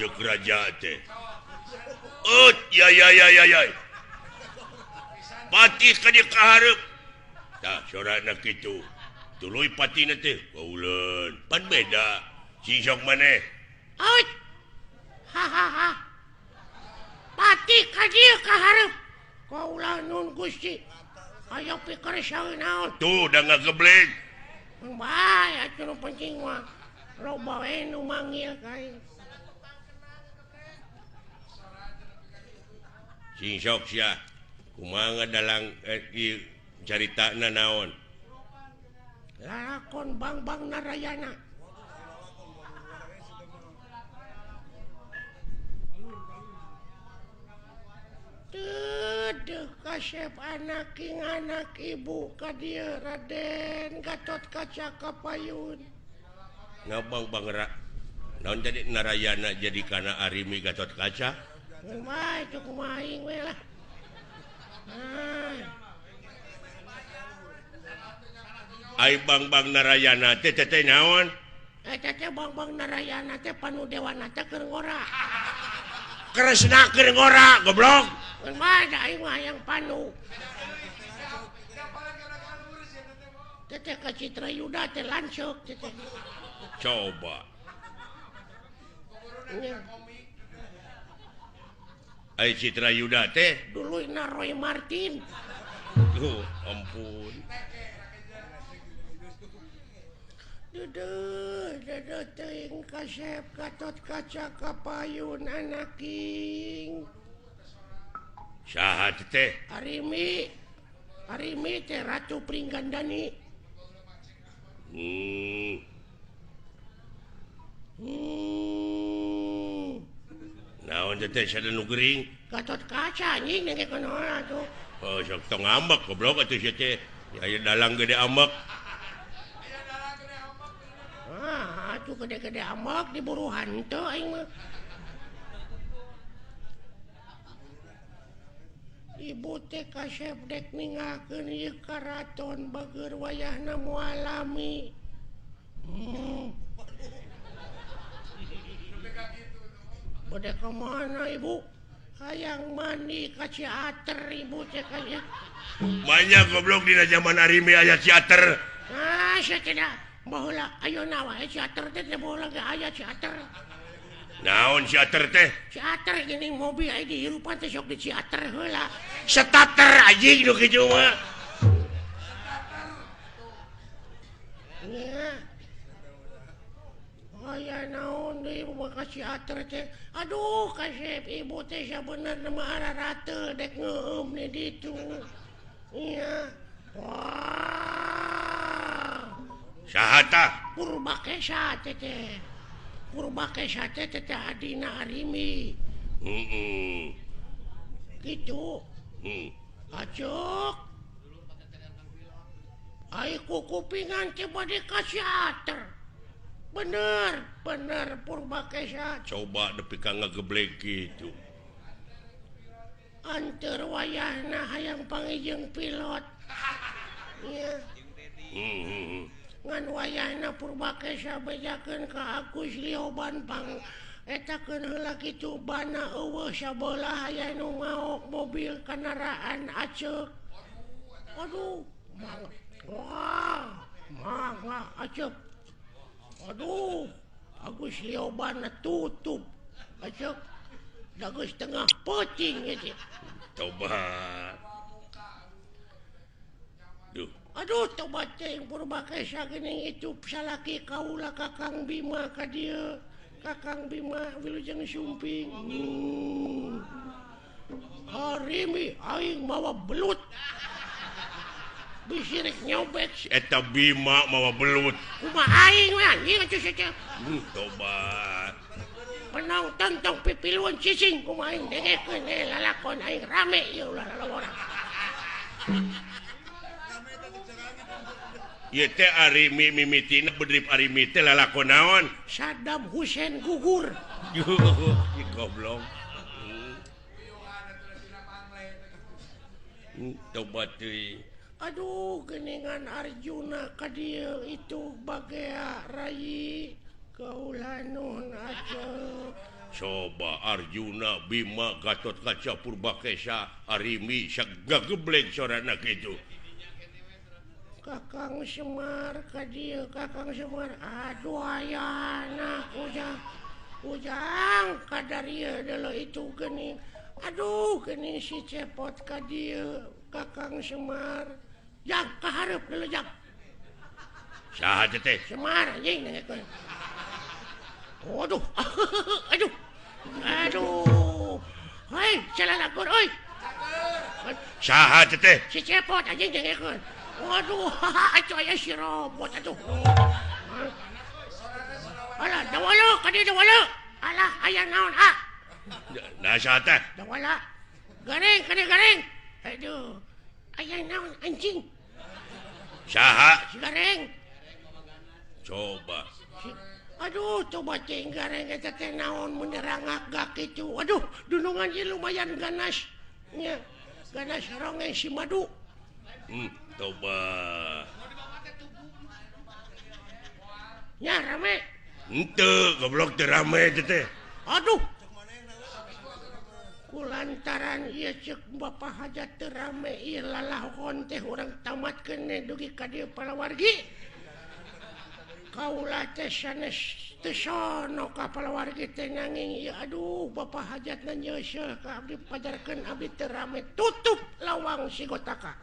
Cek raja teh. Ut ya ya ya ya ya. Patih ka dieu ka hareup. Tah sorana kitu. Tuluy patina teh kauleun. Pan beda. Sing sok maneh. Ut. Ha ha ha. Patih ka dieu ka hareup. Kaula nun Gusti. Ayo pikir naon. Tuh da ngagebleng. Bae atuh nu penting mah. Loba we nu manggil ka aing. Sing sok sia. Kumaha dalang ieu caritana naon? Lalakon Bangbang Narayana. Teuh kasep anak king anak ibu ka dieu Raden Gatot Kaca Kapayun. Ngabang Bang naon jadi Narayana jadi kana Arimi Gatot Kaca? Kumaha itu kumaha aing we lah. Ai Bangbang Narayana teh teh naon? Eta teh Bangbang Narayana teh panu dewana teh keur ngora. Kresna keur ngora goblok. Kumaha da aing mah hayang panu. Teteh ka Citra Yuda teh lanceuk teteh. Coba. Ai Citra Yuda teh duluyna Roy Martin. Duh, ampun. Duduh, duduh teuing kasep Gatot Kaca Kapayun anaking. Saha teh? Arimi. Arimi teh Ratu Pringgandani. Naon teh sada nu gering? Gatot Kaca anjing nengke kunaon atuh. Oh, sok tong ambek goblok atuh sia teh. Aya dalang gede ambek. Ah, atuh gede-gede ambek diburu hantu aing mah. Ibu teh kasep dek ninggalkeun ieu karaton bageur wayahna moal lami. Bade ka mana ibu? Hayang mandi ka Ciater ibu teh kaya. Banyak goblok dina zaman Arimi aya Ciater. Ah, sia tidak. Baheula ayeuna wae Ciater teh teh baheula ge aya Ciater. Naon Ciater teh? Ciater geuning mobil aya dihirupan teh sok di Ciater heula. Starter anjing nu kitu mah. Nya. Aya naon deui ibu ka Ciater teh. Aduh kasep ibu teh sabenerna mah ararate dek ngeueum di ditu. Nya. Wah. Saha tah? Purbakesa teh teh. Purbakesa teh teh adina Arimi. Heeh. Kitu. Acuk. Ai kukupingan teh bade ka Ciater. Bener, bener Purbakesa. Coba nepi ka ngageblek kitu. Anteur wayahna hayang pangijeng pilot. Nya. Ngan wayahna Purbakesa bejakeun ka Agus Lioban pang etakeun heula kitu bana eueuh sabelah aya nu maok mobil kendaraan aceuk. Aduh, mangga. Wah, mangga aceuk. Aduh, Agus Lioban tutup. Aceuk. Da geus tengah peuting ieu teh. Tobat. Duh. Aduh, tobat teh Purbakesa geuning itu salaki kaula Kakang Bima ka dieu. Kakang Bima wilujeng sumping. Arimi aing mawa belut. Bisi rek nyobet. Eta Bima mawa belut. Kumaha aing we anjing atuh sia teh. Tobat. Penonton tong pipiluan cicing kumaha aing dengekeun lalakon aing rame ieu ulah lalawora. Ieu teh Arimi mimitina bedrip Arimi teh lalakon naon? Saddam Hussein gugur. Ih goblok. Tobat teuing. Aduh, geningan Arjuna ka dieu itu bagea rai kaula nun aceuk. Coba Arjuna Bima Gatotkaca Purbakesa Arimi sagageblek sorana kitu. Kakang Semar ka dieu Kakang Semar aduh ayana ujang ujang kadarieu deuleu itu geuning aduh geuning si Cepot ka dieu Kakang Semar jang ka hareup deuleu jang saha teh Semar anjing nanyakeun. Waduh aduh aduh hei calalakur euy saha teh si Cepot anjing nanyakeun. Waduh, atuh aya si robot atuh. Alah, dawala ka dieu dawala. Alah, aya naon ah? Nah, saha teh? Dawala. Gareng ka dieu gareng. Aduh. Aya naon anjing? Saha? Si gareng. Coba. Aduh, coba cing gareng eta teh naon mun nyerangak gak kitu. Aduh, dunungan ieu lumayan ganas. Nya, ganas rongeng si madu. Coba. Nya rame. Henteu, goblok teu rame teh. Aduh. Kulantaran ieu ceuk Bapak Hajat teu rame ieu lalahon teh urang tamatkeun dugi ka dieu palawargi. Kaula teh sanes teu sono ka palawargi teh nanging ieu aduh Bapak Hajatna nyeuseuh ka abdi pajarkeun abdi teu rame tutup lawang si Gotaka.